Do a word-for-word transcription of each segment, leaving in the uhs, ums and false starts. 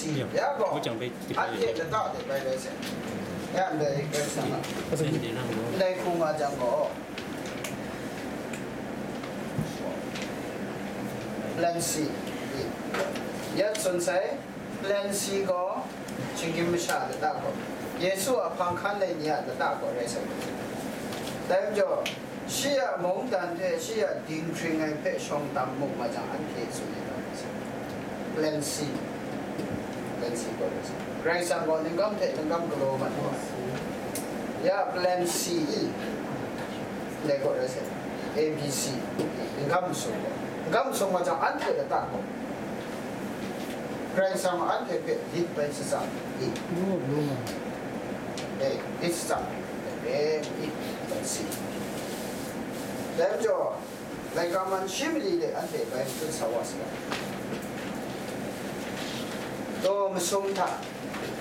Ya gaw, anhte lata de bai rai sai. Ya ndai Karai Kasang a ndai hku nga jang gaw, plan C. Ya tsun sai, plan C gaw shinggyim masha lata gaw, Yesu a hpang hkan ai ni a lata gaw rai sai. Dai majaw, shi a mungdan hte shi a dinghpring ai hpe shawng tam mu nga jang, anhte tsun ai lam rai sai. Plan C. Plan C gaw rai sai. Karai Kasang gaw ningkam hte ningkam galaw mat wa ai. Ya plan C e, ndai gaw rai sai. A B C, ningkam masum gaw. Ningkam masum nga jang, anhte lata gaw Karai Kasang anhte hpe lit bai shatsam i. Eh, lit shatsam i. Plan C. Dai majaw, laika man shi mali de anhte bai matut sa wa saga. Daw masum hta,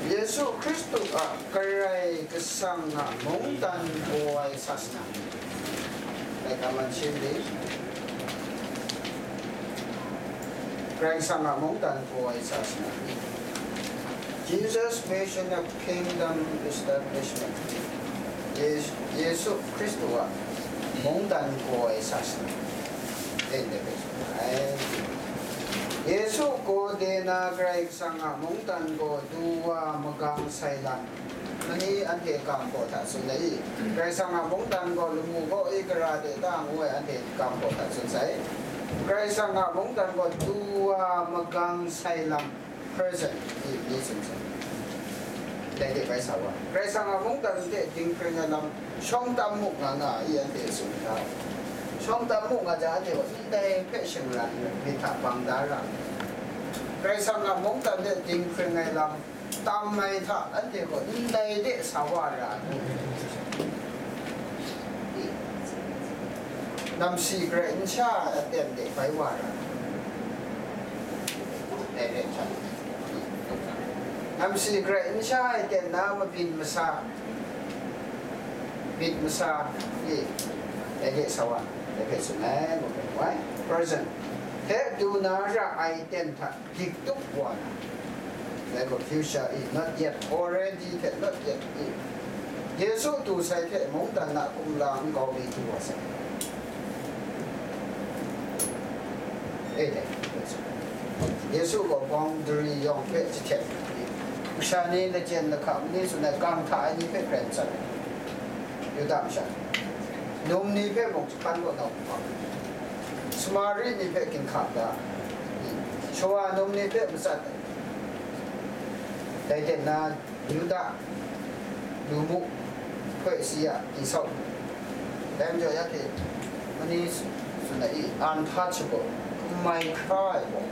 Yesu Hkristu a Karai Kasang a mungdan gaw ai sa sana. Laika man shi mali, Karai Kasang a mungdan gaw ai sa sana. Jesus' Vision of Kingdom Establishment. Yes-, Yesu Hkristu a mungdan gaw ai sa sana. Dai ndai hpe tsun ai. Yesu gaw de na Karai Kasang a mungdan gaw du wa magang sai lam. Mani anhte kam gaw hta tsun ai i? Karai Kasang a mungdan gaw lamu gaw i, gara de ta ngu ai anhte kam gaw hta tsun sai. Karai Kasang a mungdan gaw du wa magang sai lam, present, i, ni tsun sai. Dai de bai sa wa. Karai Kasang a mungdan hte dinghpring ai lam shawng tam mu nga nga i, anhte tsun hta. Shawng tam mu nga jang, anhte gaw ndai hpe shingran myit hta bang da ra. Karai Kasang a mungdan hte dinghpring ai lam tam ai hta, anhte gaw ndai de sa wa ra ai. Namsi garai n sha ai aten de bai wa ra ai. Namsi garai n sha ai aten na mabyin masa, myit masa, i, dai de sa wa, dai hpe tsun ai, mu ai. Present. Hte du na ra ai aten hta dik tup wa na, dai gaw future i, not yet, already hte not yet i. Yesu du sai hte mungdan a kumla nkau mi du wa sai. E dai, Yesu gaw boundary yawng hpe jahten i, masha ni lachyen lahkam ni tsun ai, kang hta ai ni hpe grai n tsat ai. Yuda masha, num ni hpe mung jahpan kaw nau hpang, Samari ni hpe ginhka da, shawa num ni hpe matsat ai. Dai ten na, Yuda, lu mu, hkoi si a, Esau, dai majaw ya hte, mani tsun ai i, untouchable, n mai hkra ai gaw,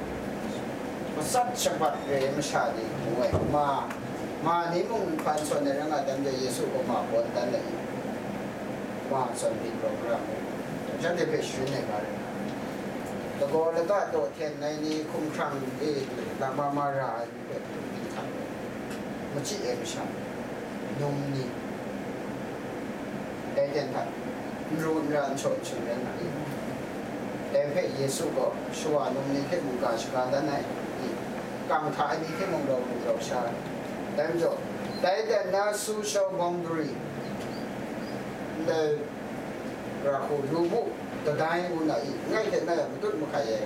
matsat shabat re ai masha ni ngu ai, ma, ma ni mung nhpan sawn ai rai nga, dai majaw Yesu gaw ma bawn dan ai i, ma zawn byin program, shanhte hpe sharin ai ga rai nga, lagaw lata taw hten ai ni, hkumhkrang e, lama mara ai ni hpe, machyi ai masha, num ni, dai ten hta, n ru n ra, n shaw n shin rai nga i. Dai hpe Yesu gaw shawa num ni hte mungga shaga dan ai, i, kang hta ai ni hte mung rau lu rau sha ai. Dai majaw, dai ten na social boundary, ndai ra hku lu mu, kadai ngu na i, ngai hte ngai a matut mahkai ai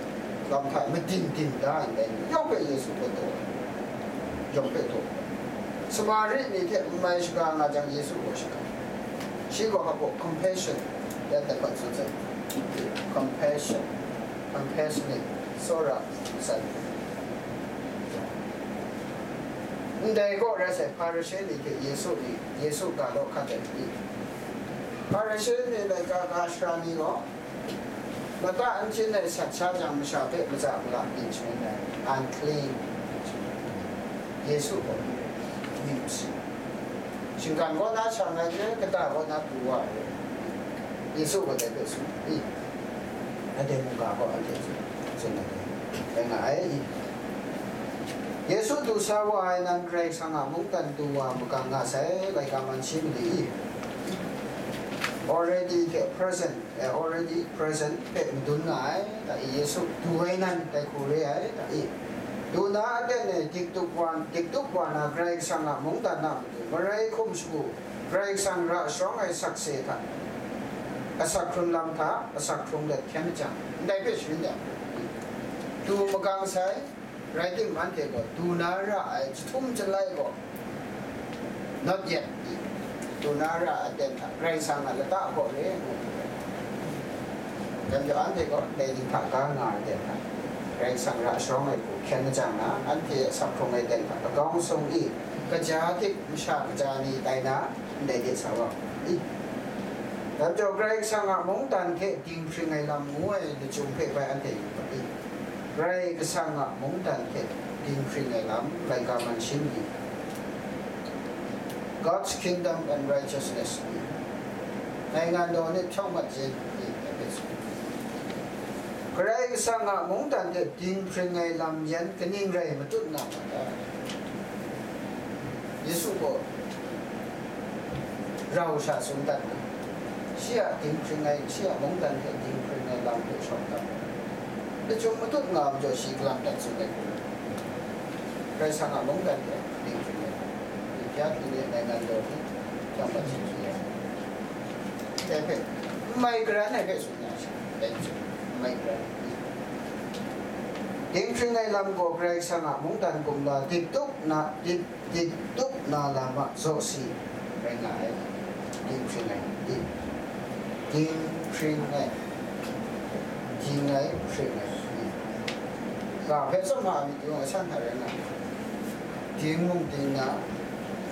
lam hta madin din da ndai ni, yawng hpe Yesu gaw taw ai, yawng hpe taw ai. Samari ni hte n mai shaga nga jang, Yesu gaw shaga. Shi gaw hpa gaw compassion, ya dai hpa tsun sai. Compassion, compassionate, tsawra, sai. Ndai gaw rai sai, Hparishe ni hte Yesu ni, Yesu ga law hkat ai ni, Hparishe ni laika ga shara ni gaw, lata n chyin ai sat sha jang, masha hpe maza mala byin shangun ai, unclean. Yesu gaw, myit masin, shinggan kaw na shang ai hte, kata kaw na pru wa ai, Yesu gaw dai hpe tsun i, anhte mungga gaw anhte tsun, tsun ai, rai nga ai i. Yesu du sa wa ai nan Karai Kasang a mungdan du wa magang nga sai, laika man shi mali i. Already hte present, eh, already present hpe madun nga ai, ta i, Yesu du ai nan dai hku re ai, ta i. Duna aten e dik tup wa, dik tup wa na Karai Kasang a mungdan a matu, marai hkum shagu, Karai Kasang ra sharawng ai sakse hta, asak hkrung lam hta, asak hkrung let hkyen machyang, ndai hpe sharin ya, du magang sai, rai timung, anhte gaw duna ra ai jahtum jalai gaw, not yet, duna ra ai aten hta, Karai Kasang a lata gaw re ngu. Dai majaw, anhte gaw dai ni hta ga nga ai aten hta, Karai Kasang ra sharawng ai hku hkyen machyang na, anhte a asak hkrung ai aten hta, lagaung sung i, kaja hte masha kaja ni tai na, ndai de sa wa i. Dai majaw, Karai Kasang a mungdan hte dinghpring ai lam ngu ai lachyum hpe bai anhte yu ga i. Karai Kasang a mungdan hte dinghpring ai lam, laika man shim ni, God's kingdom and righteousness ni, naingan daw ni hpyawng mat yin ni, Karai Kasang a mungdan hte dinghpring ai lam yan kaning rai matut nga ma ta? Yesu gaw rau sha tsun dat na, shi a dinghpring ai, shi a mungdan hte dinghpring ai lam hpe shawng dat. Lachyum matut nga majaw shi galam dat tsun ai hku, Karai Kasang a mungdan hte dinghpring ai, Bya hpyi ni, naingan daw ni, hpyawng mat yin ni, dai hpe n mai garan ai hpe tsun nga shi, dai hpe tsun, n mai garan ai. Dinghpring ai lam gaw Karai Kasang a mungdan kumla dik tup na, dik, dik tup na lam a zaw si rai nga ai. Dinghpring ai, ding, dinghpring ai, ding ai, hpring ai, ding. Ga hpe tsawm hta myit yung ai san hta rai nga ai. Ding mung ding na,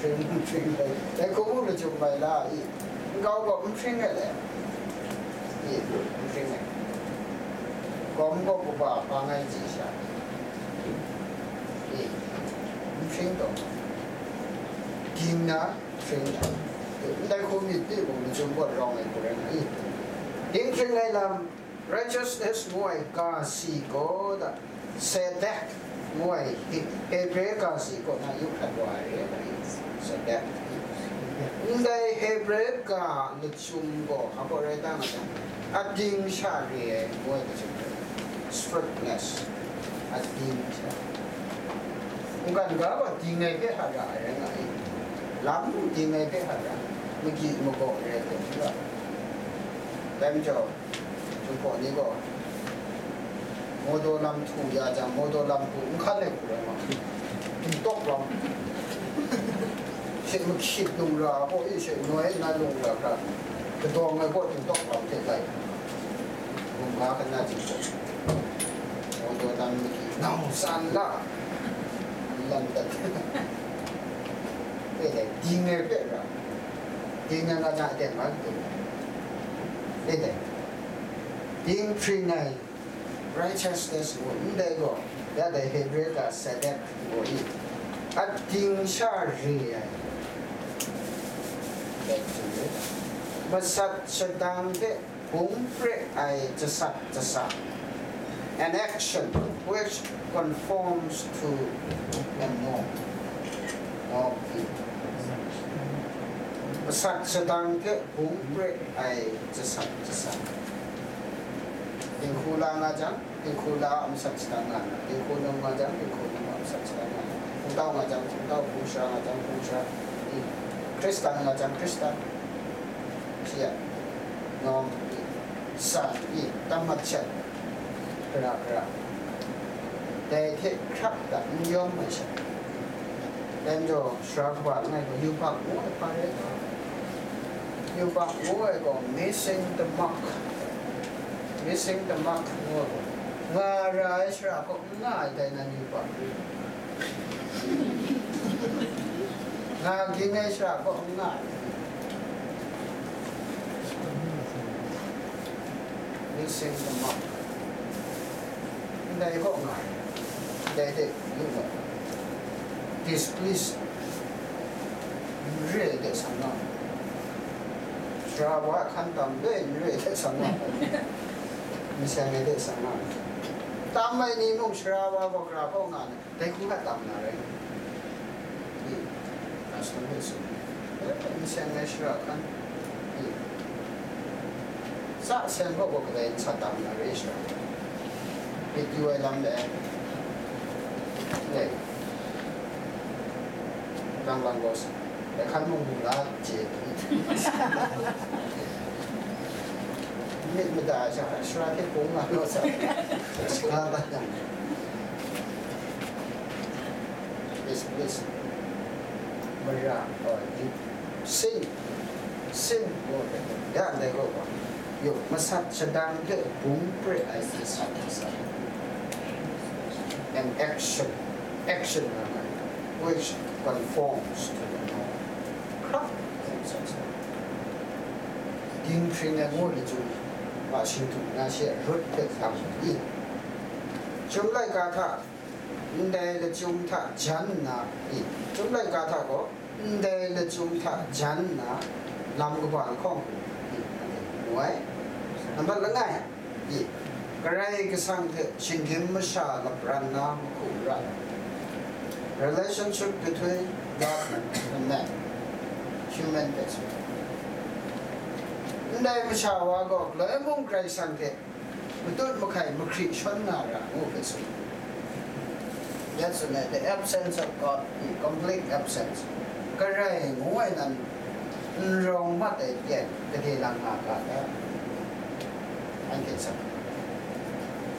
hpring mung hpring na, dai hku mung lachyum mai la i? Nkau gaw n hpring ai le? I, n hpring ai. Gawm gaw kaba hpang ai chyi sha, i, n hpring taw, ding na, hpring ai. Ndai hku myit timung, lachyum gaw rawng ai hku rai nga i? Dinghpring ai lam, righteousness ngu ai ga si gaw da, Tzedek ngu ai He-, Hebre ga si kaw na yu hkrat wa ai re, Tzedek. Ndai Hebre ga lachyum gaw, a gaw rai ta nga jang, ading sha re ai ngu ai lachyum, strictness, ading sha. Mungkan ga gaw ding ai hpe hara ai rai nga i? Lam mung ding ai hpe hara, magyi magaw re ai hpe hara. Dai majaw, Jinghpaw ni gaw mawdaw lam htu ya jang, mawdaw lam hku n hkan ai hku rai ma, dingtawk lam, she mahkyit lung ra gaw, e she noi nna lung ra hkra, kadawng ai gaw dingtawk lam hte lai, mungga kana jingtawk, mawdaw lam mahkyit nau san la, lan dat, e dai, ding ai hpe ra, ding ai nga jang, aten nga lu, e dai. Dinghpring ai, righteousness ngu ndai gaw, ya dai Hebre ga Tzedek ngu i, ading sha re ai. Masat shadang hte bung pre ai jasat jasa, an action which conforms to a norm. Norm i. Masat shadang hte bung pre ai jasat jasa. Dinghku la nga jang, dinghku la a masat shadang nga na, dinghku num nga jang, dinghku num a masat shadang nga na, hpungtau nga jang, hpungtau, hpung sara nga jang, hpung sara, i, Hkristan nga jang, Hkristan, shi a, nawng, i, san, i, tam mat shat, gara gara, dai hte hkrap da n yawm ai sha. Dai majaw, sara kaba langai gaw yubak ngu ai hpa rai? Yubak ngu ai gaw missing the mark. Missing the mark ngu ai gaw, nga ra ai sara kaw n nga ai dai nan yubak. Nga ging ai sara kaw n nga ai. Missing the mark. Ndai kaw nga ai. Ndai hte yu gaw, displease, n re ai hte sang nga ai. Sara wa hkan tam le n re ai hte sang nga ai. N seng ai hte sang nga ai. Tam ai ni mung sara wa gaw gara kaw nga ai. Dai hku hta tam na rai. I, custom hpe tsun. Eh, n seng ai sara hkan. I, tsa seng gaw gaw kadai n sa tam na rai sara. Myit yu ai lam le, Rai. Lang lang gaw sa. Rai hkan mung mung la je. Myit mada ai sha, sara hte bung nga law sa. Sara dat yang. Please, please. Mara, oh, you sing. Sing. Oh, ya, ndai gaw ba. Yo, masat shadang hte bung pre ai hte sa, sa. And action. Action nga ai. Which conforms to the norm. Hkrap. Dinghpring ai ngu lachyum, wa shingtung na she rut hpe tam i. Chyum laika hta, ndai lachyum hta jan nna i. Chyum laika hta gaw, ndai lachyum hta jan nna, lam kaba lahkawng hku i. Ngu ai. Nambat langai, i. Karai Kasang hte shinggyim masha lapran na mahku mara ai. Relationship between God and man, human perspective. Ndai masha wa gaw galoi mung Karai Kasang hte matut mahkai mahkri shawn nga ra ngu hpe tsun. Ya tsun ai, the absence of God, the complete absence. Karai ngu ai nan n rawng mat ai ten, gade lang nga ga ta? Anhte tsak.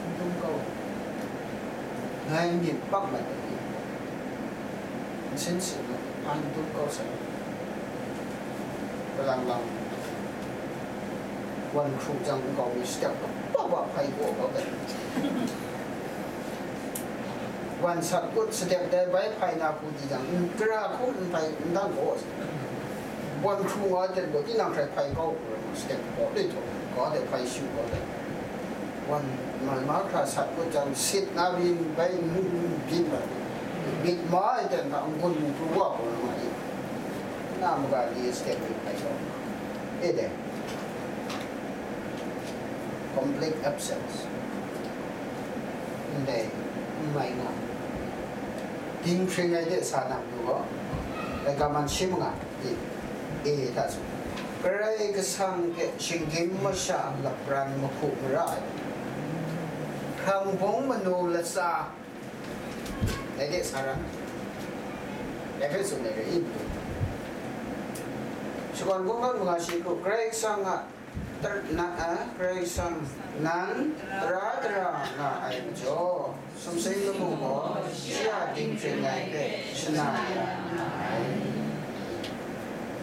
N dum kau. Ngai myit pak mat ai. Nsin sin mat ai. An dum kau sai. Kalang lang. Wan hkru jang nkau mi step kaba ba hpai gaw kau ai. Wan sat kut sadek dai bai hpai na hku di jang, n-, kara hkum n hpai, n dang gaw. Wan hkru nga ai ten gaw, tinang hkrai hpai kau hku rai, step gaw dai htaw, gaw dai hpai shu gaw dai. Wan mal ma hkra sat kut jang, sit na byin bai, n-, n-, byin bai. Myit ma ai ten hta n-gun n hkru wa gaw na ma i. Na maga li step ni hpai kau. E dai. Complete absence. Ndai, n mai nga. Dinghpring ai de sa na matu gaw, laika man shi manga, i, e hta tsun. Karai Kasang hte shinggyim masha lapran mahku mara ai. Hkrang bung manu latsa, dai de sa ra. Dai hpe tsun ai rai i matu. Shakawn kungdawn manga shi hku, Karai Kasang a Tar-, na, a, Karai Kasang nan tara tara nga ai majaw, sumsing lamu gaw shi a dinghpring ai hpe shana ya nga ai.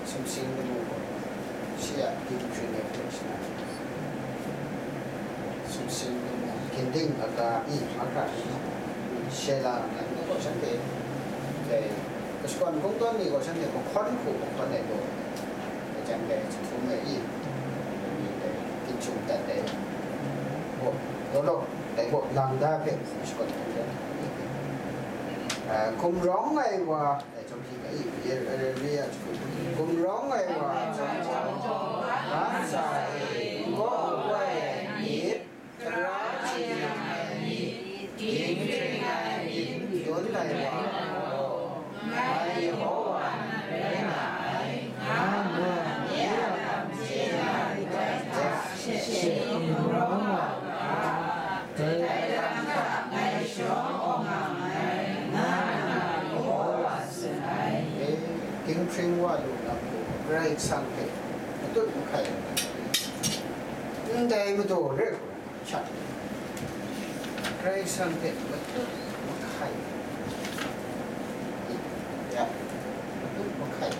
Sumsing lamu gaw shi a dinghpring ai hpe shana ya. Sumsing lamu, ginding aga, i, mahkra, shela, ngan gaw shanhte, dai, kashakawn kungdawn ni gaw shanhte mahkawn hku mahkawn ai gaw, Jan dai, jahtum ai i, ni dai, ginchung dat dai, gaw, law law, dai gaw, lang da hpe, shakawn hkun dan, ah, gumrawng ai wa, dai, chyawm hpyi ga i, ye, re, re, ya, jahtum, gumrawng ai wa, chyawm chyawm, ga ntsa e, n-gaw n-gawai ai myit, Tara hte yang ai myit, dinghpring ai myit, dun ai wa gaw, ngai Yehowa nan rai nga ai, nga nna nye a lam chye na rai hta, she gumrawng wa u ga, dai lam hta ngai sharawng awng nga nngai, nga nna Yehowa tsun ai. Dinghpring wa lu lam gaw, Karai Kasang hpe matut mahkai ai, ndai madu re. Sha, Karai Kasang hte matut mahkai. Ya, matut mahkai.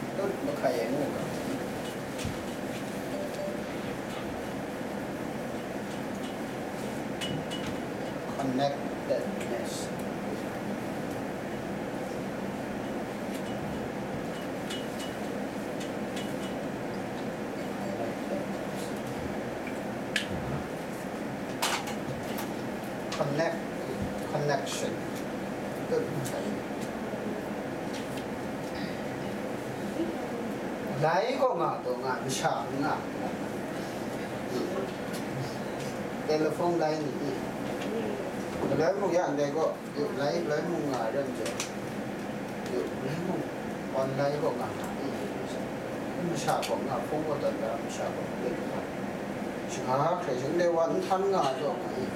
Matut mahkai e ngu ga. Connectedness. Connect, connection. Lai kaw nga taw nga, masha n nga. Telephone lai ni i. Galoi mung ya ndai gaw, yu lai, galoi mung nga ram jaw. Yu lai mung online kaw nga nga i. Masha kaw nga, phone kaw tawn da, masha kaw lek nga. Shaga hkrai shing dai wa n htan nga jaw nga i.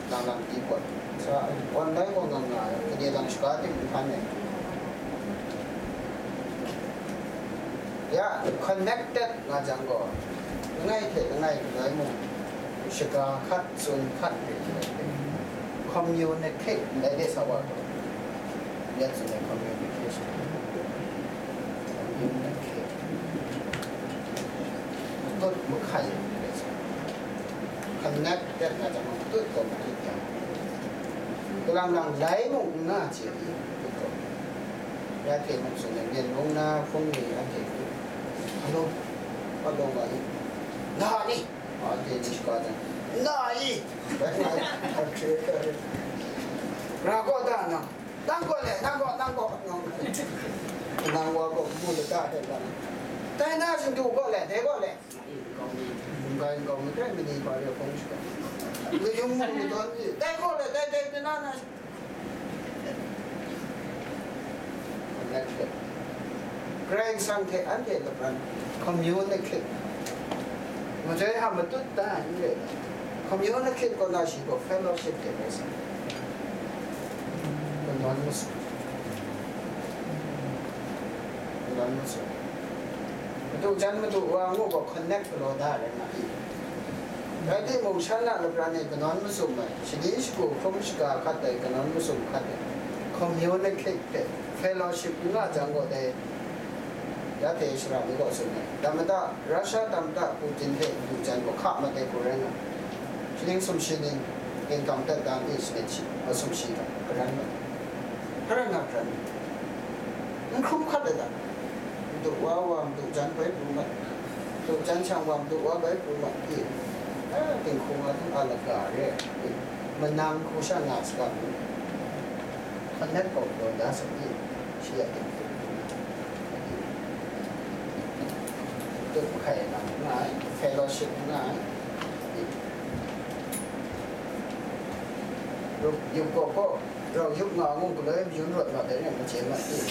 Lang lang di pawt. Sa, online gaw nga nga ai, kade lang shaga ting n hpan ai. Ya, connected nga jang gaw, langai hte langai galoi mung, shaga hkat, tsun hkat re ai. Communicate, ndai de sa wa gaw. Ya, tsun ai communication. Communicate. Tut mahkai re ai. Connected nga jang, tut gaw matut yang. Kalang lang lai mung n nga chye ai, tut gaw. Ya hte mung tsun ai, Myen mung na hpung ni anhte, alo, alo nga i, na ni, anhte ni shaga jang, na i, rai nga i, ra kaw da nang, nang gaw le, nang gaw, nang gaw, nang gaw, nang wa gaw, mu lata hte lang, dai na shindu gaw le, dai gaw le. N-, n-, nkau mi, n-, nkau mi, grai mani hpa re hkawng shaga. Mayum mung madawn mi, dai gaw le, dai, dai, dai na na. Connected. Karai Kasang hte anhte lapran communicate. Majoi hta matut ta n re. Communicate kaw na shi gaw fellowship hte rai sa. Kanawn masum. Kanawn masum. Madu jan madu wa ngu gaw connect galaw da ai rai nga i. Rai timung, shan a lapran e kanawn masum ai, shani shagu hkrum shaga hkat ai, kanawn masum hkat ai, communicate hte fellowship n nga jang gaw dai, ya hte shara ni gaw tsun ai. Tamada, Russia tamada Putin hte du jan gaw hka mat ai hku rai nga. Shaning sumshi ning, gintam dat dan e shanit shi, masum shi hta, karan mat. Hpa rai nga hkran, n hkrum hkat ai ta? Madu wa wa madu jan bai pru mat, madu jan shang wa madu wa bai pru mat, i, a, dinghku nga htung a laga re, i, manang hku sha nga saga, hpanet gaw galaw da sa, i, shi a dinghku, i, dut hkai nga, nga, fellowship nga, i, yup, yup gaw gaw, Rau yup nga ngu galoi mayun rawt mat ai rai, maje mat i.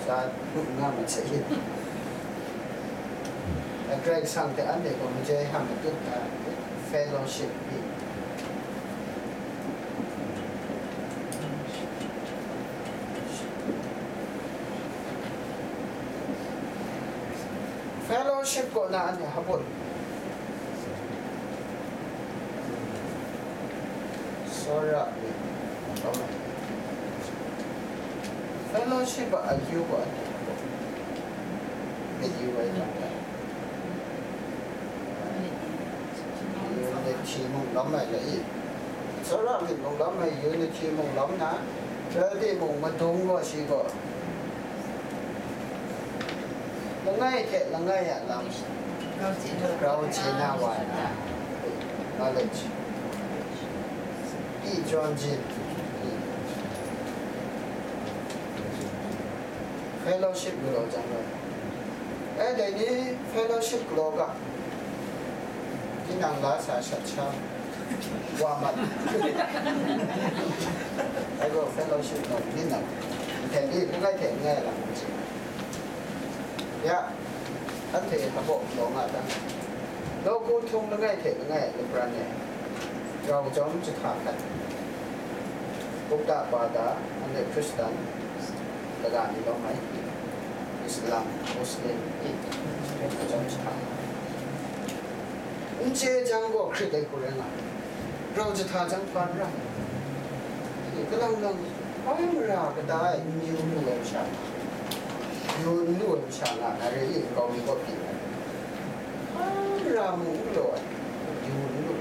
Sa yup nga mat sai. Karai Kasang hte anhte gaw majoi hta matut ga, fellowship i. Fellowship kaw na anhte hpa baw. Tsawra myit, fellowship a akyu gaw, myit yu ai lam, unity mung lam ai le i, tsawra myit mung lam ai, unity mung lam na, rai timung, madung gaw shi gaw, langai hte langai a lam grau chye na wa ai, knowledge, i jawn jin, fellowship galaw jang gaw, e, dai ni fellowship galaw ga, tinang la sa shat sha wa mat. Ai gaw fellowship gaw tinang hten di langai hte langai lam chye. Ya, anhte hpa baw galaw nga ta? Nawku htung langai hte langai a lapran e, grau jawm jahta hkat, Buddha bada, anhte Hkristan, kaga ni lawm ai, Islam, Muslim, i, grau jawm jahta. N chye jang gaw hkrit ai hku rai nga ai. Grau jahta jang hpa n ra ai. Kalang lang, bai mara kata e n yu lu ai masha, yu n lu ai masha nga na re i, nkau mi kaw pyi ai. Bai mara mung n galaw ai, yu n lu.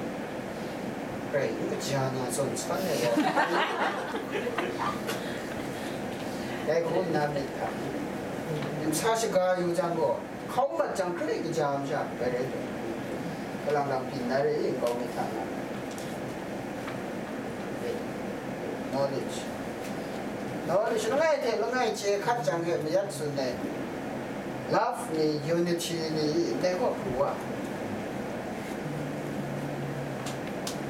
Rai n kaja na zawn san ai gaw, dai hku nna myit hta, n sa shaga yu jang gaw, hkau mat jang hkrai kaja masha bai rai taw, kalang lang byin na re i, nkau mi hta na. Knowledge. Knowledge langai hte langai chye hkat jang e mayat tsun ai. Love ni, unity ni, ndai gaw hku wa.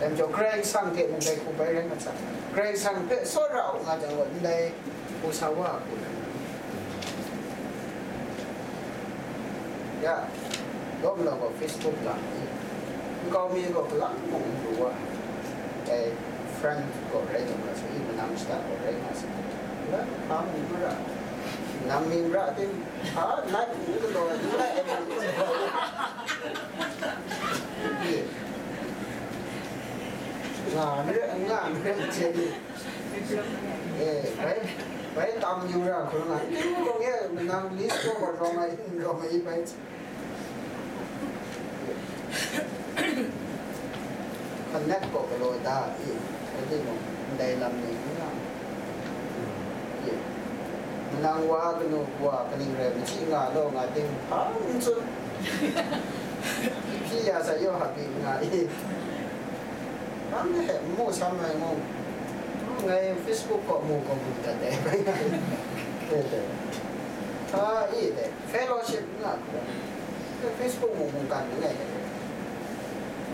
Dai majaw Karai Kasang hte mung dai hku bai rai mat sai. Karai Kasang hpe tsawra u nga jang gaw, ndai hku sa wa hku rai. Ya, lawm lau gaw Facebook lang i, Kau mi gaw kalang mung lu wa, eh, front gaw rai nga sa i, manang shata gaw rai nga sa, la hpa mung lu ra, nang mying ra tim, hpa nat n galaw, n rai ai mung lu wa. Nga mi rai, nga mi rai, che ni. Eh, bai, bai tam yu ra hkrum nga. N galaw nge, manang list gaw gaw rawng ai, n rawng ai bai. Hkan nat gaw galaw da i, rai timung, ndai lam ni n nga. I, manang wa kanu wa kaning rai machyi nga law nga ting, hpa n tsun. Hpyi ya sa yaw hpabi n nga i. Hpa n he, n mu sam ai ngu. Ngai Facebook gaw mu gaw mu dat ai. Hpa i de. Fellowship n nga hkrum, Facebook mung mungkan langai hte,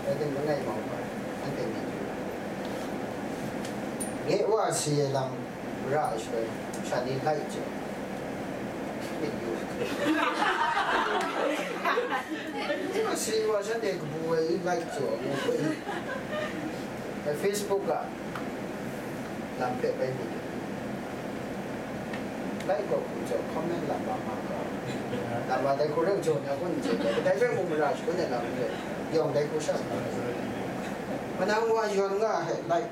rai tim langai mau hkra, anhte myit yu, nye wa si ai lam ra ai shaloi, sha ni like jaw, myit yu. Si wa shanhte kabu ai like jaw, Facebook a lam hpe bai mi. Like gaw hku jaw, comment lam ba ma ga. Lam ba dai hku reng jaw nya kun n chye, dai hpe mung mara shi kun ai lam n rai, yawng dai hku sha ma. Manang wa yawn nga he, like.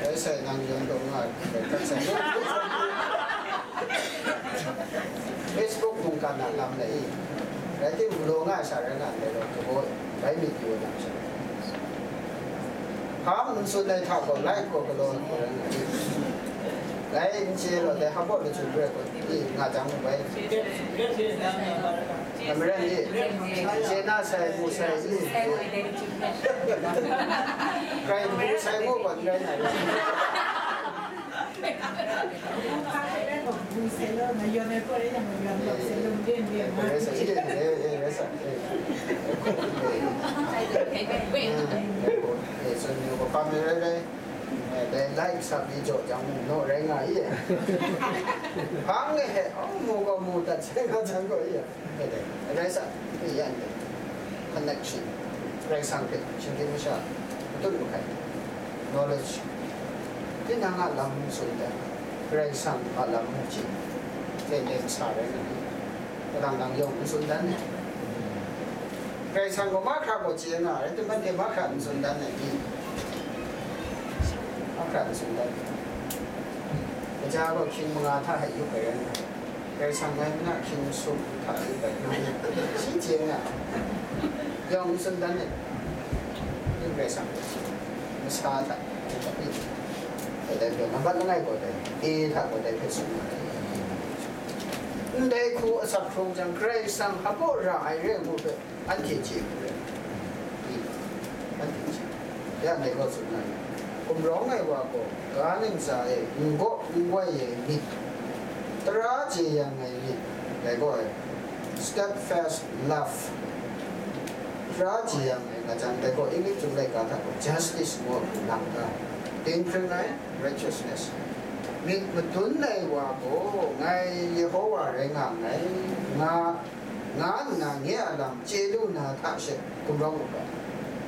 Dai sai nang yawn taw nga, dai hpe sai. Facebook mungkan a lam lai i, rai timung, galaw nga ai sha rai nga ndai law, kabaw bai myit yu ai lam sha. Hpa n tsun ai hta gaw, like gaw galaw ai hku rai nga i. Dai n chye law, dai hpa baw lachyum rai gaw i nga jang u bai. Amaren i, n chye na sai, mu sai i. Rai mu sai mu gaw n rai na i. Dai like sa pyi jaw jang mu naw rai nga i. Hpang e he, aw, mu gaw mu dat sai nga jang gaw i. Rai sa, yan de. Connection. Karai Kasang hpe shinggyim masha, matut mahkai, knowledge, tinang a lam n tsun dan, Karai Kasang a lam mu chye, teng teng sa rai nga ni, kalang lang yawng n tsun dan ai. Karai Kasang gaw mahkra gaw chye nga ai, rai timung, mahkra n tsun dan ai ni, mahkra n tsun dan ai. Kaja gaw hkying manga hta hai yup ai rai nga ai. Karai Kasang ngai na hkying sum hta yu bai, shi chye nga, yawng n tsun dan ai. Ning Karai Kasang masa hta, dai hpe nambat langai gaw dai, e hta gaw dai hpe tsun nga ai. Ndai hku asak hkrung jang, Karai Kasang hpa baw ra ai re ai ngu hpe, anhte chye hku rai, i, anhte chye. Ya ndai gaw tsun na ni, gumrawng ai wa gaw ga ntsa e n gaw n wai ai myit, tara jeyang ai myit, dai gaw e, steadfast love, tara jeyang ai nga jang, dai gaw English chyum laika hta gaw justice ngu ai hku lang ga, dinghpring ai, righteousness, myit madun ai wa gaw, ngai Yehowa rai nga nngai, nga nga nna nye a lam chye lu na hta she gumrawng u ga,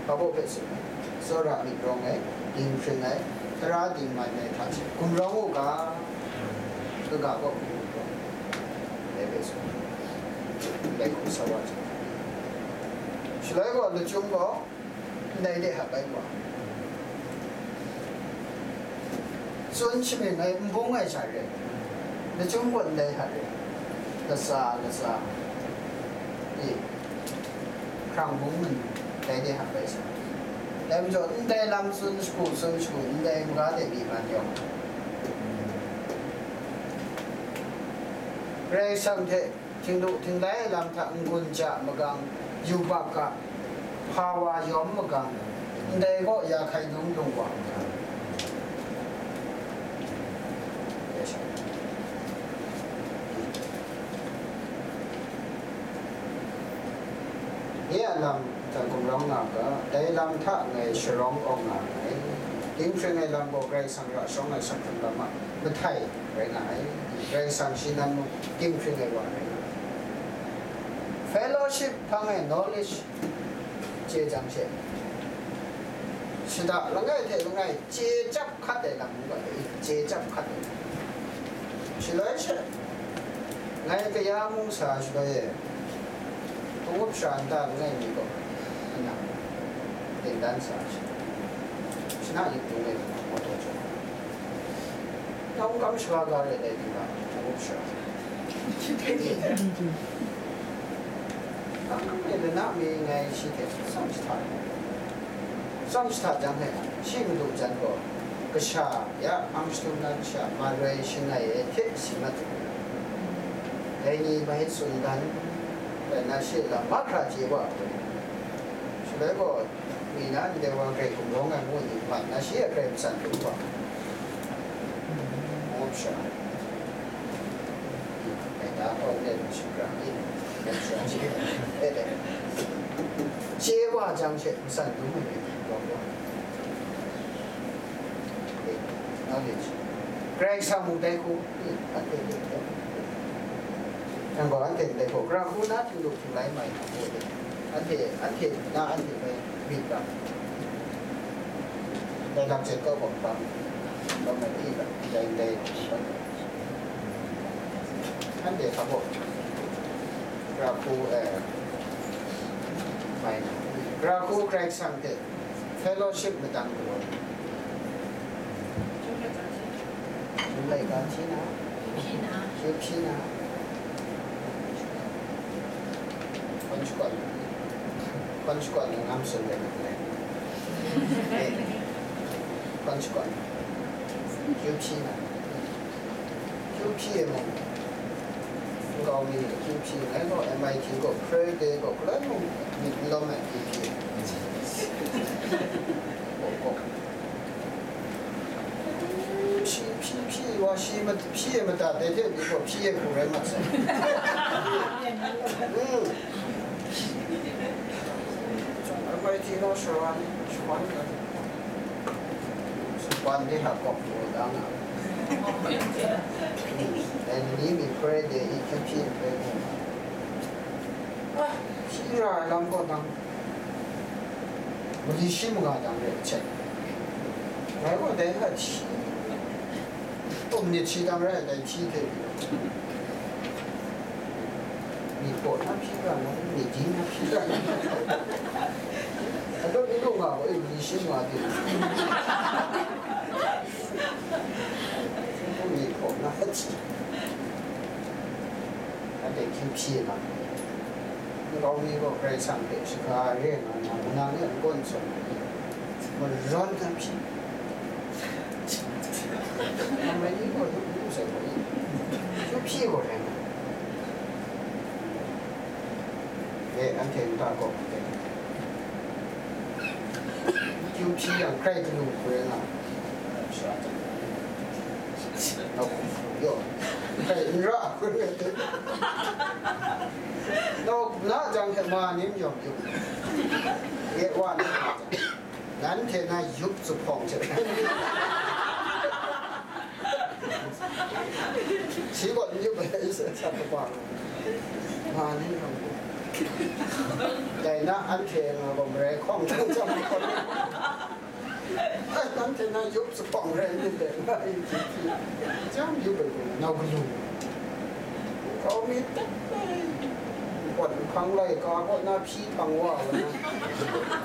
hpa baw hpe tsun ai, tsawra myit rawng ai, dinghpring ai, tara dingman ai hta she gumrawng u ga, kaga kaw hku gumrawng ai, dai hpe tsun ai, dai hku sa wa ai. Shaloi gaw lachyum gaw, ndai de hap ai wa, tsun shamying ai, n bung ai sha re, lachyum gaw ndai hta re, latsa latsa, e, hkrang bung ngun, ndai de hap ai sha. Dai majaw, ndai lam tsun shagu, tsun shagu, ndai maga de myi man yawng, Karai Kasang hte htinglu htinglai ai lam hta n-gun ja magang, yubak ga, hpa wa yawm magang, ndai gaw ya hkai num lung wa magang, nye a lam hta gumrawng nga ga, dai lam hta ngai sharawng awng nga nngai. Dinghpring ai lam gaw Karai Kasang ra shawng ai asak hkrung lam a mahtai rai nga ai. Karai Kasang shi nan mung dinghpring ai wa rai nga ai. Fellowship hpang e knowledge, chye jang she, shada langai hte langai chye chyap hkat ai lam n gai, chye chyap hkat ai. Shaloi she, ngai kaya mung sa shaloi e, hpung up sha nta langai mi gaw, nna, dingdan sa she, shana yip dung e, mawtaw jaw. Tau kam shaga ga rai dai ting ga, hpung up sha. Tang e lana mi ngai shi hte tsawm jahta ai. Tsawm jahta jang he, shi madu jan gaw, kasha ya hpang shadum na kasha, maroi shangai ai hte si mat ai. Dai ni bai tsun dan, rai na shi lam mahkra chye wa ai. Shaloi gaw, mi na ndai wa grai gumrawng ai ngu ni, mat na shi a grai matsan dum wa. Mawp sha. Dai na gaw, ndai ni shapra ni, mawp sha chye, e de. Chye wa jang she, matsan dum ai ni, wa wa. E, knowledge. Karai Kasang mung dai hku, e, anhte de. Nang gaw anhte ndai hku, gara hku na htinglu htinglai mai na hku de. Anhte, anhte na anhte hpe myit ga. Dai lam chyen kau bawk bang, bang na pyi ga, dai ndai. Anhte hpa bawk, gara hku, eh, mai na. Gara hku Karai Kasang hte fellowship madang galaw. Chyum laika hti na, hpyi na, hpyi na, hkawn shakawn, hkawn shakawn na ngam tsun let na le. Eh, hkawn shakawn, hpyi na, hpyi e mung, nkau mi hpyi, ngai gaw M I T gaw, Pray Day gaw, galoi mung myit n lawm ai hpyi. Shi hpyi hpyi wa, shi ma-, hpyi e mada, dai hte myi gaw hpyi e hku rai mat sai. Mm. Chyum laika hti na, shawan, shawan ga. Shawan de ha kawk lu da nga. Mm. Dai ni mi Pray Day i hpyi hpyi hpyi. Ah, shi ra ai lam gaw nang. Mali shi manga dang rai hte. Ngai gaw dai hta hti, tum nit shi dang rai ai dai hti hte. Myit gaw na hpyi ga na, myit di na hpyi ga na. Adat ni lu nga gaw, e, mali shi manga de. Myit gaw na hti. Anhte hkying hpyi na, nkau mi gaw Karai Kasang hpe shaga re nga na, manang e n-gawn zawn, marawn hkran hpyi. Namai ni gaw hkyu hpyi sai gaw, hkyu hpyi gaw rai nga. E, anhte nta gaw, hkyu hpyi yang, hkrai galu hkrai nga, sha, nawk hku yaw, hkrai n ra hkrai, nawk na jang hte ma nim yawm yu, ye wa na jang, nanhte na yup zuphpawng hte. Shi gaw n yup ai, sat kaba. Ma ni hkang. Dai na anhte nga gaw marai hkawng hkang chyam hkawng. Ai, nanhte na yup zuphpawng rai nit dai, nga ai hti hti. Chyam yup ai gaw, nau galu. Kau mi tek ai. Wat hpang laika gaw na hpyi hpang wa wa na.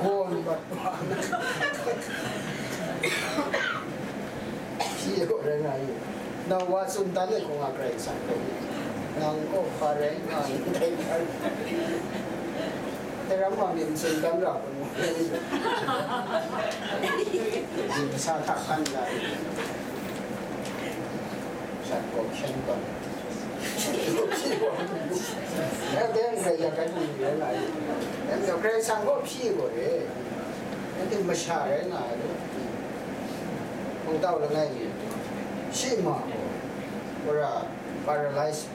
Gawn mat wa na. Hpyi gaw rai nga ai. Nang wa tsun dan ai hku nga Karai Kasang hpe, nang gaw hpa rai nga ai ndai hkra, dai ram wa myit n tsun dan ra kun nga ai. Myit masa hta hkan la ai. Shat gaw hkyen tawn. Eh, dai n rai yak ai hku rai nga ai. Dai majaw Karai Kasang gaw hpyi gaw re. Anhte masha rai nga ai. Hpung tau langai mi, shi ma gaw, wora paralyze,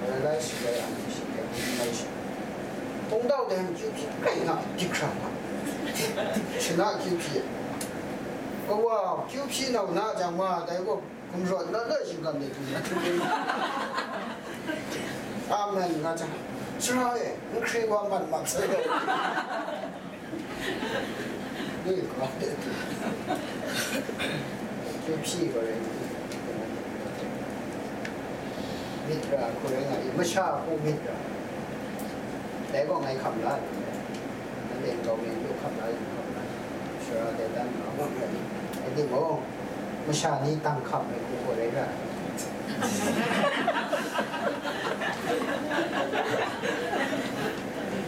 paralyze shaloi a ni shi hpe mai shi. Hpung tau dai hkyu hpyi rai nga, dik hkra nga, shana hkyu hpyi. Kawa hkyu hpyi nau na jang ma, dai gaw gumrawt na loi shingkam de hkyu na hkyu hpyi. Amen nga jang, Sara e, n hkri wa mat mat sai gaw. Ni hkra de. Kyu hpyi gaw rai. Myit ra hku rai nga i, masha hku myit ra. Dai gaw ngai hkam la, nanhte nkau mi n du hkam la, yu hkam la, shara dai dan nga, ngu rai. Rai timung, masha ni tang hkam ai hku gaw rai ra.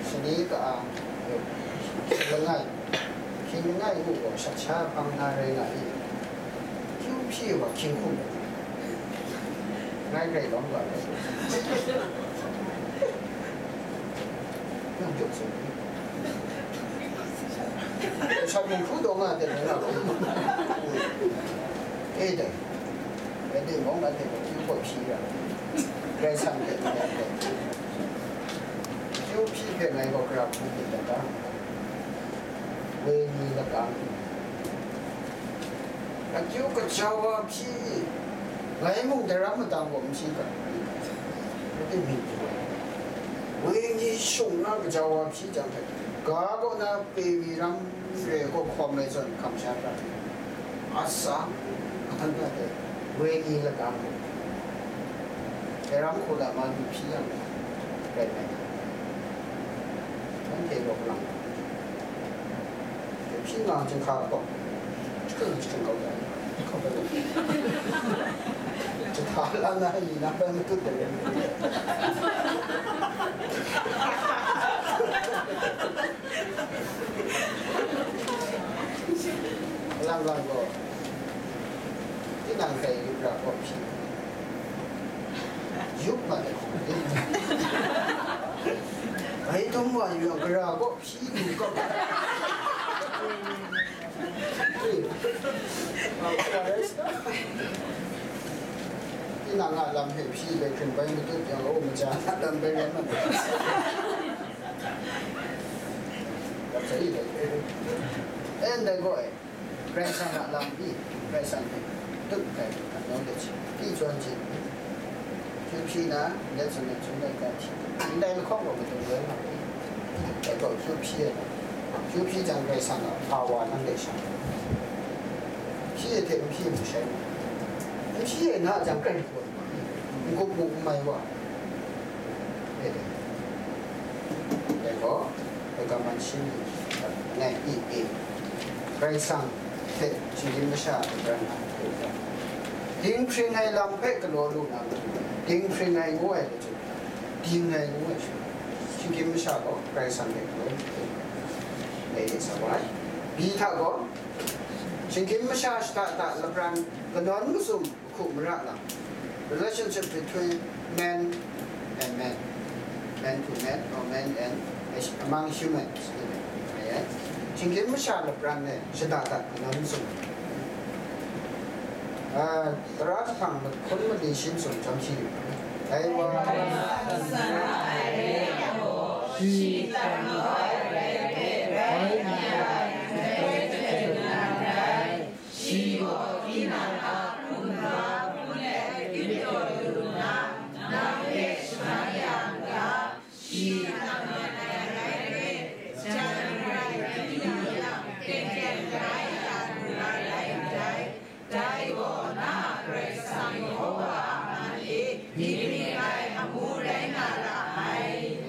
Shani ka-ang, hkying langai, hkying langai ngu gaw shat sha hpang na rai nga i, kyu hpyi wa hkying hkum, ngai grai lawm ga ai. Nang juk tsun. Shat mung hkru taw nga de, nang nga hkru. E dai. Rai timung, anhte gaw kyu gaw hpyi ra. Karai Kasang hpe n rai hpe. Kyu hpyi hpe ngai gaw gara hku myit dat ga. Wenyi lakang. Akyu kajau wa hpyi, ngai mung daram madang gaw n hpyi ga, rai timung, wenyi shung na kajau wa hpyi jang hte, ga kaw na pewi ram re gaw hkawm ai zawn hkam sha hkra, atsang, anhte wenyi lakang, daram hku la ma lu hpyi yang, rai nme, anhte rawk lang. Hpyi nga chyinghka gaw, jahkring jahkring kau ai, jahka la na ni na bai matut ai. Lang lang gaw, tinang hkrai yup ra gaw hpyi, yup mat ai hku, bai dum wa yu yang, gara gaw hpyi lu kau. Tinang a lam hpe hpyi bai hkring bai matut yang, o, maja na lam bai rai mat. Lam sai i dai. En dai gaw e. Karai Kasang a lam i, Karai Kasang hpe tut ai knowledge, kyu jawn chye, kyu hpyi na, let tsun let tsun let ga hti, ndai lahkawng gaw matu loi nga ai, dai gaw kyu hpyi ai lam, kyu hpyi jang Karai Kasang a hpa wa nang dai sha, hpyi ai hte n hpyi mu shai, n hpyi ai na jang, grai hkaw n gup mu n mai wa, e dai. Dai gaw, Pergamum shi ni, ngai i e, Karai Kasang hte shinggyim masha a lapran na hte, dinghpring ai lam hpe galaw lu na matu, dinghpring ai ngu ai lachyum, ding ai ngu ai sha, shinggyim masha gaw Karai Kasang hte galaw lu ai, ngai e sa wa ai. Byi hta gaw, shinggyim masha shada da lapran kanawn mazum, hku mara lam, relationship between man and man, man to man or man and among humans, ngu ai. Shinggyim masha lapran e shada dat kanawn mazum, a, tara jahpang mahkun mali shi mazum chyawm shi yu ai. Dai wa, shi tang ai rai hpe, bai n ya ai, ndai hte na rai. Shi gaw tinang a hkungga hpun let ip taw lu nna, nang hpe shaman ya n ga, shi nang mat ai rai hpe, jan grai hpyi yang, teng teng rai ya lu na rai ndai. Dai gaw na a Karai Kasang Yehowa a man e, myit ming ai amu rai nga ra ai.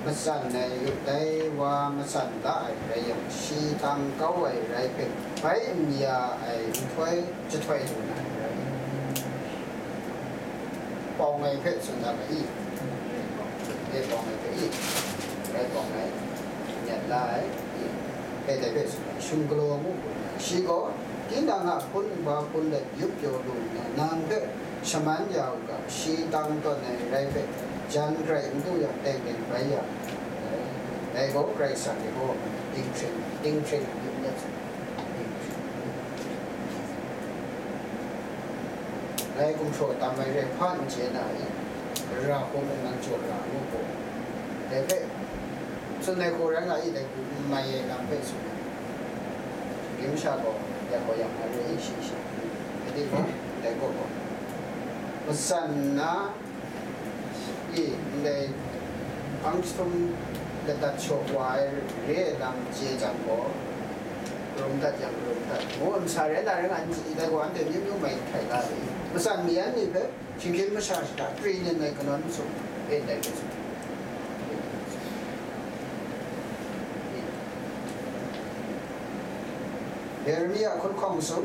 Matsan ai, dai wa matsan da ai rai yang, shi tang kau ai rai hpe, bai n ya ai nhtoi jahtoi lu na ai rai. Pawng ai hpe tsun da ga i? E, pawng ai hpe i? Rai pawng ai, nyat la ai i? E, dai hpe tsun ai, shung galaw mu hku, shi gaw, tinang a hpun nba hpun let yup pyaw lu nna, nang hpe shaman ya u ga, shi tang tawn ai rai hpe, jan grai n du yang, teng teng bai ya ai. Dai gaw Karai Kasang e gaw dinghpring, dinghpring yup let, dinghpring. Ngai gumhpraw tam ai rai hpa n chye na i? Ra hkrum nang jaw ra ngu gaw, dai hpe tsun ai hku rai nga i, dai hku n mai ai lam hpe tsun ai. Gimsha gaw ya gaw ya nga re i, shi shi, dai timung, dai gaw gaw, matsan nna, i, ndai Hpang jahtum ladat shaw wa ai re ai lam chye jang gaw, rum dat yang rum dat, ngu nsa rai na rai nga n chye, dai gaw anhte myu myu mai htai la ai. Matsan mi yan ni hpe, shinggyim masha shada, pri nin ai kanawn masum, e ndai hpe tsun. Yeremia hkun hkawng masum,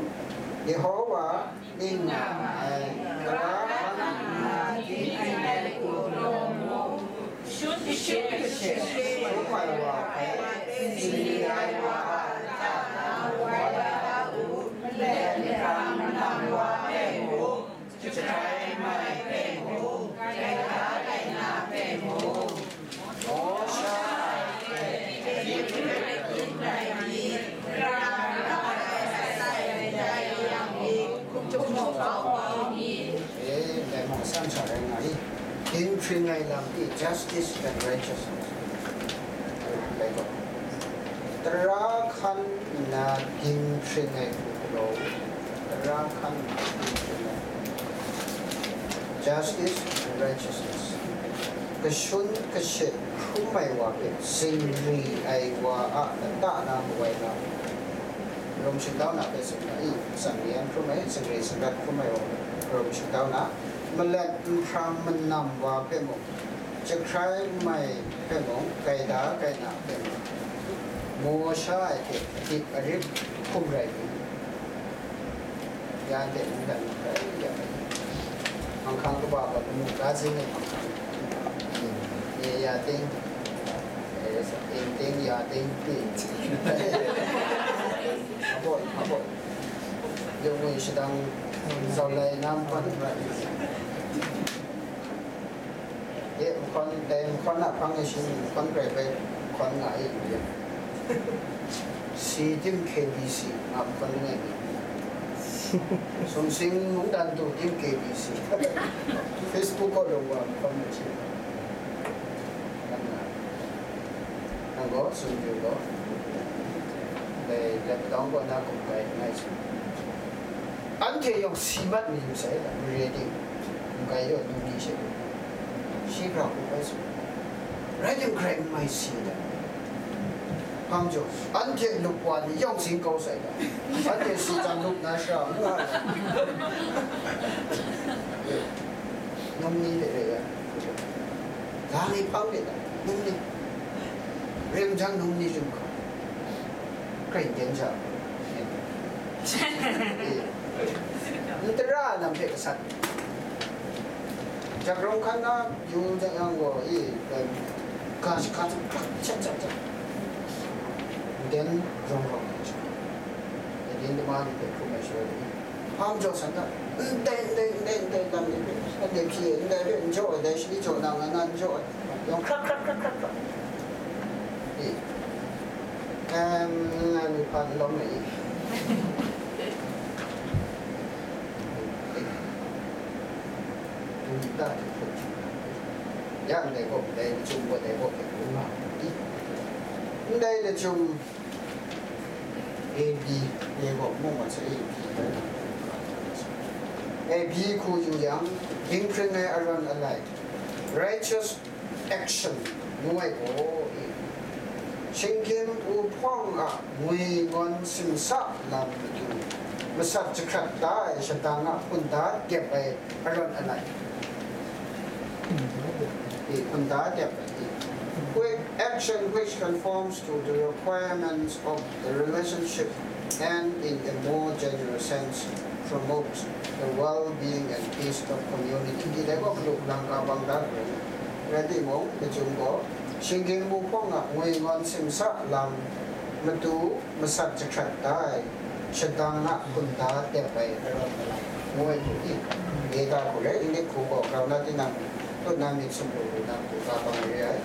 Yehowa ning nga ma ai, tara hkan nna, shut kashe, hkrum ai wa hpe, singli ai wa a lata na wai da u, malet mara manam wa hpe mung, jahkrai mai hpe mung, gaida gaina hpe mung, Mawsha hpe, e, dai mawng san sha rai nga i, dinghpring ai lam i, justice and righteousness. Dai gaw, tara hkan nna dinghpring ai hku galaw, tara hkan nna dinghpring ai, justice and righteousness. Kashun kashe hkrum ai wa hpe zingri ai wa a lata na mawai nga u. Rum shingtau na hpe tsun ga i, tsang yan hkrum ai, zingri zingrat hkrum ai wa hpe rum shingtau na, malat nhprang manam wa hpe mung, jahkrai mai hpe mung, gaida gaina hpe mung, maw sha ai hte adip arip hkum rai u. Ya de mungdan rai ya ai. Hpang hkang kaba gaw lamu ga zing ai hpang hkang. Ye ya ting, e, sa ting ting ya ting ting. Aboi, aboi. Yung ngwi shadang zaulai nam pan rai. E, mahkawn, dai mahkawn a hpang e shi mahkawn grai bai mahkawn nga e, yu yen. Si tim K B C nga mahkawn langai mi. Sumsing mungdan tu tim K B C. Facebook kaw lung wa mahkawn na shi. Nang gaw, tsun yu gaw, dai Lapdawng kaw na kum kai n ai su. Anhte yawng si mat mayu sai da, mare ting, n-, kai yaw nu ni she, shi hkra hku bai su, rai tim hkrai n mai si da. Hpang jaw, anhte lup wa ni yawng sing kau sai da, anhte si jang lup na shara ngu ai. Num ni de re ya. Ga mi hpang de da, num ni. Rim jang num ni rim hkau. Hkrai n ten sha. E. N tara lam hpe gasat. Jak rawng hkan na yu jang yang gaw, e, em, ga shaka htum hkrak shat shat shat. N ten rawng rawng hte sha. E, din dama ni hpe hkrum ai shaloi, e, hpang jaw san na, ndai, ndai, ndai, ndai lam ni hpe, ndai hpyi, ndai hpe n jaw ai, dai shani jaw na nga na n jaw ai. Yawng hkrak, hkrak, hkrak, hkrak, hkrak. E. Em, ngai mung hpa n lawm ai. Dum ta hte hput. Ya ndai gaw, ndai lachyum gaw, dai gaw, dai gaw nga ai. Ndai lachyum A B, dai gaw, mung mat sa A B. A B hku yu yang, dinghpring ai arawn alai, righteous action ngu ai gaw, e, shinggyim wuhpawng a ngwi ngawn simsa lam matu, masat jahkrat da ai shadang a hkunda dep ai arawn alai, e, hkunda dep ai, e, quick action which conforms to the requirements of the relationship and in a more general sense promote the well-being and peace of community. Dai gaw, malu lang ka bang dat rai. Rai timung, lachyum gaw, shinggyim wuhpawng a ngwi ngawn simsa lam matu masat jahkrat da ai, shadang a hkunda dep ai, ngu ai hku i, Geta hku rai, English hku gaw, grau na tinang, tut na myit sumpu lu na hku ka bang re ai.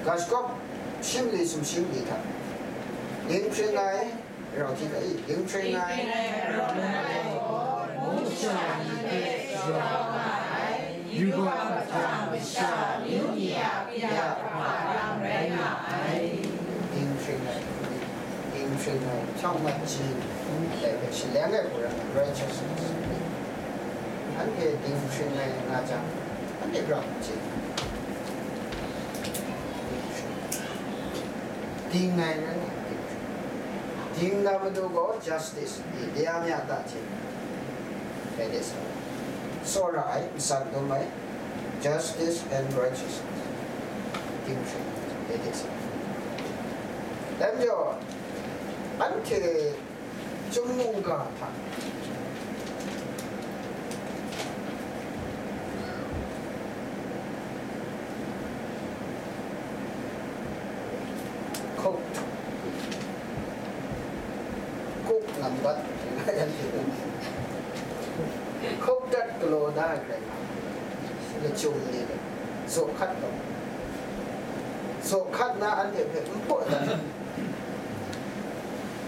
Ga shakawp, shim li sumshi li hta, dinghpring ai, rau hti hta i, dinghpring ai, yu ga hta masha amyu ni a ya hpa lam rai nga ai. Dinghpring ai, dinghpring ai, chyaung mat chyi, dai hpe shaleng ai hku rai, righteousness. Anhte dinghpring ai nga jang, Rai ram hte, ding ai rai, ding na matu gaw justice, tingtang mya ta hte, rai de sa, tsawra ai, matsan dum ai, justice and righteousness, ting hpring, rai de sa. Dai majaw, anhte Chyum mungga hta hkuk, hkuk nambat hkuk dat galaw da ai hkrai nga, lachyum ni zaw hkat taw, zaw hkat na anhte hpe n hpaw dat.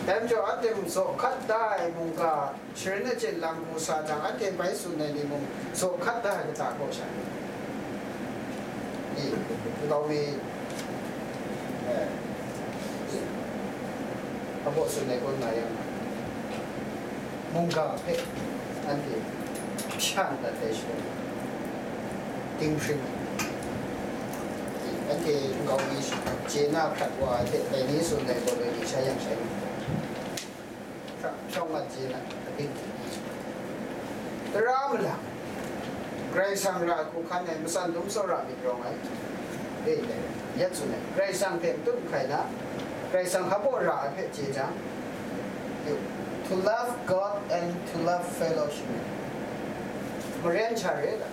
Dai majaw, anhte mung zaw hkat da ai mungga sharin achyin lam hku sa jang, anhte bai tsun ai ni mung zaw hkat da ai kata kaw sha ni? Nkau mi, eh, abaw tsun ai kaw nga yang, mungga hpe anhte shan dat ai shaloi, ting hpring ai. Anhte nkau mi chye na hkrat wa ai hte dai ni tsun ai gaw loi ni sha yang shai lu, hpra hprawng mat chye na ating, tara malang, Karai Kasang ra hku hkan ai, matsan dum tsawra myit rawng ai, e, yet tsun ai, Karai Kasang hte matut nhkai na, Karai Kasang hpa baw ra ai hpe chye jang, to love God and to love fellowship, maren sha re ga,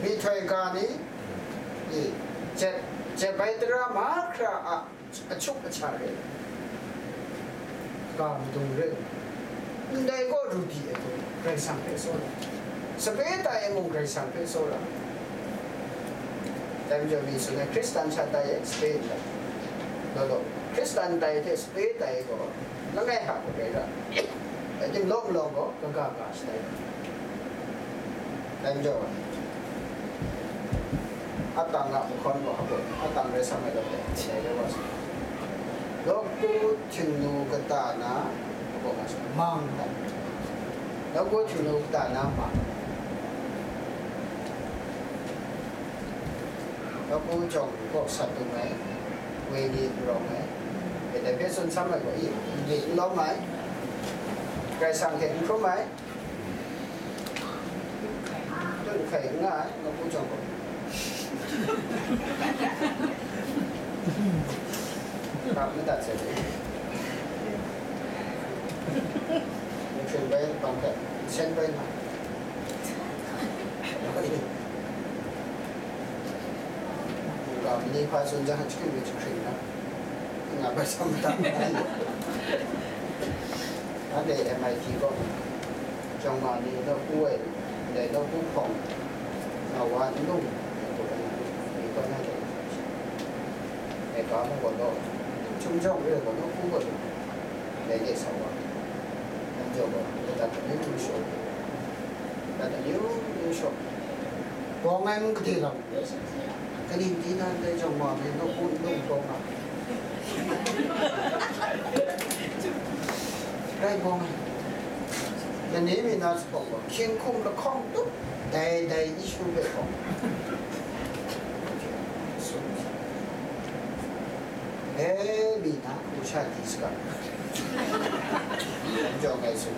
myihtoi ga ni, e, jet, jet bai tara mahkra a achuk acha re, ga madung re, ndai gaw ru di ai gaw Karai Kasang hpe tsawra, sape tai ai mung Karai Kasang hpe tsawra. Dai majaw mi tsun ai, Hkristan sha tai ai, sape n tai, law law, Hkristan tai hte sape tai ai gaw langai hta gaw rai ra, dai timung, lawng malawng gaw kaga ga shatai. Dai majaw, atang a mahkawn gaw hpaw, atang rai sa ai law, dai rai wa sa, nawku Htingnu kata na hpaw nga sa, mang dai, nawku Htingnu kata na mang, nawku jawng gaw sat dung ai, wenyi n rawng ai, dai hpe tsun sam ai gaw, i, n li n lawm ai, Karai Kasang hte n hkrum ai, tut hkai n nga ai, nawku jawng gaw. Rap madat sai. Mung hkring bai bang hpe, nsen bai nga. Mungga mani hpa tsun jang, chyahkring mi chyahkring na, nga bai sam madat. Anhte M I T gaw, jawng ma ni nawku ai, ndai nawku hpawng, na wa n lung, mi gaw na dai, e, ga mu gaw law, chyum jawng re gaw nawku gaw lung, dai de sa wa, nan jaw gaw, dat amyu myu shaw, dat amyu myu shaw, bawng ai n gade lam. Kaning di nan dai jawng ma mi nawku n lung taw nga. Rai bawng ai. Lani mi na sa bawng gaw, hkying hkum lahkawng tup, dai dai issue hpe bawng. E, mi na hku sha di saga. Jawng ai su.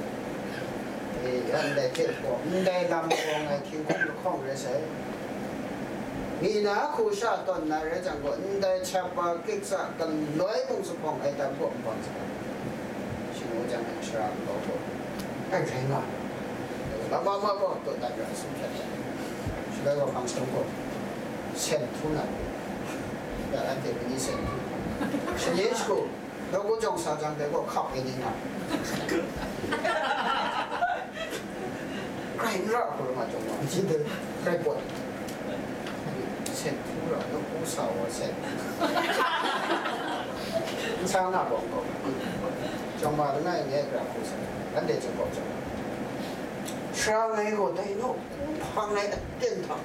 E, ya ndai hte gaw, ndai lam gaw ngai hkying hkum lahkawng rai sai. Mi na hku sha tawn na rai jang gaw, ndai chapa kiksa galoi mung zuphpawng ai tam gaw nbang saga. Shing u jang ai shara nkau gaw, ai rai nga. Lama ma gaw, taw dan ra sum hprat ai. Shaloi gaw hpang sum gaw, sen htu na. Ya, anhte mani sen htu. Shani shagu, nawku jawng sa jang dai gaw hkap ai ni nga. Grai n ra hkrum a jawng wa, nji de, grai pawt. Sen htu ra, nawku sa wa sen. N sa nga bawng gaw, jawng ma langai ngai gra hku sa, anhte chyawm gaw jawng. Sara ngai gaw dai nawku hpang ai aten hta,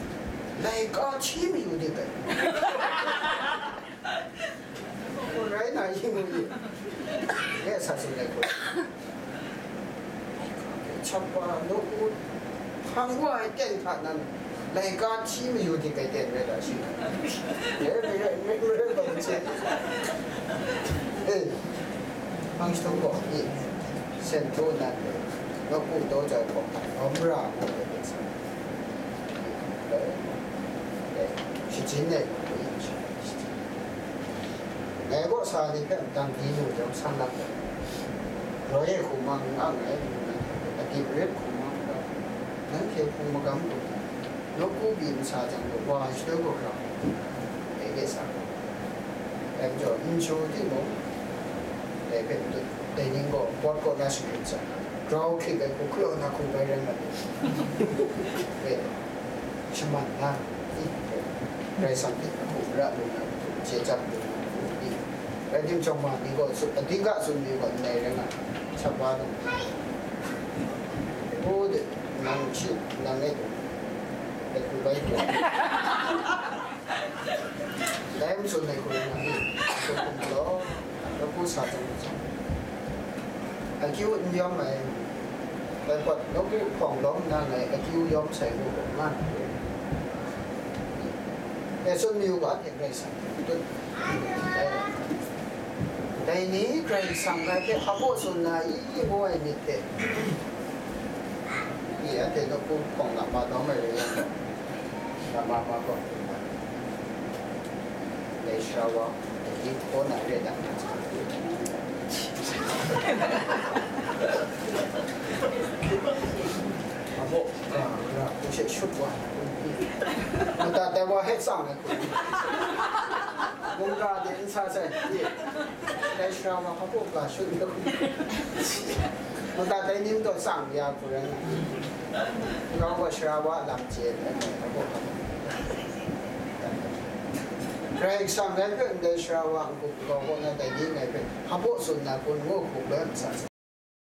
laika hti mayu de bai. Rai na, yu mu yu. E, sa tsun ai hku, chap wa, nawku hpang wa ai ten hta nan, Laika hti mayu di kai ten rai da shi. E, mi rai, mi rai, mi rai, bang che. E, hpang shi htung gaw, i, sen htu nan de, nawku taw jai gaw, awmra gaw de, de sa. E, shajin e, i, shajin. Ngai gaw sa ni hpe dang di lu jang san lap ai. Roi e hku mang n ang ai, adip ret hku mang ga, nanhte hpung magam lu, nawku byin sa jang gaw, wa ai shaloi gaw grau, dai de sa. Dai majaw, n chyu timung, dai hpe dai ning gaw, pawt kaw na shagrit sa, grau hkrit ai hku hkalaw na hku bai rai mat ai. Dai, shaman na, i, Karai Kasang hte hku ra lu na, chye chyam lu na, i. Rai timung, ma ni gaw, su-, adik ga tsun mi gaw, ndai rai nga, sap wa lu. U de, nang shi, nang e, de hku bai lu. Dai ntsun ai hku rai nga, i, hku hkum galaw, nawku sa chyam lu jang, akyu n yawm ai, dai hpawt nawku hpawng lawm nna ngai akyu yawm sai ngu gaw nga na re. E, tsun mayu ga hte Karai Kasang tut. Dai ni Karai Kasang ngai hpe hpaw tsun na i ngu ai myit hte, i, anhte nawku hpawng lama lawm ai rai yang, lama ma gaw, dai sara wa, dai ni hkaw na re dan na sa. Apo, ra, ra, hku she shut wa, mata tai wa hpe tsang ai hku, mungga de n sa sai, dai sara wa hpaw ga shut ai hku, mata tai ning taw tsang ya hku rai nga, grau gaw sara wa lam chye ai, apo, Karai Kasang ngai hpe ndai sara wa n-gup grau kaw na dai ni ngai hpe hpaw tsun na kun ngu hku bai n sa sai.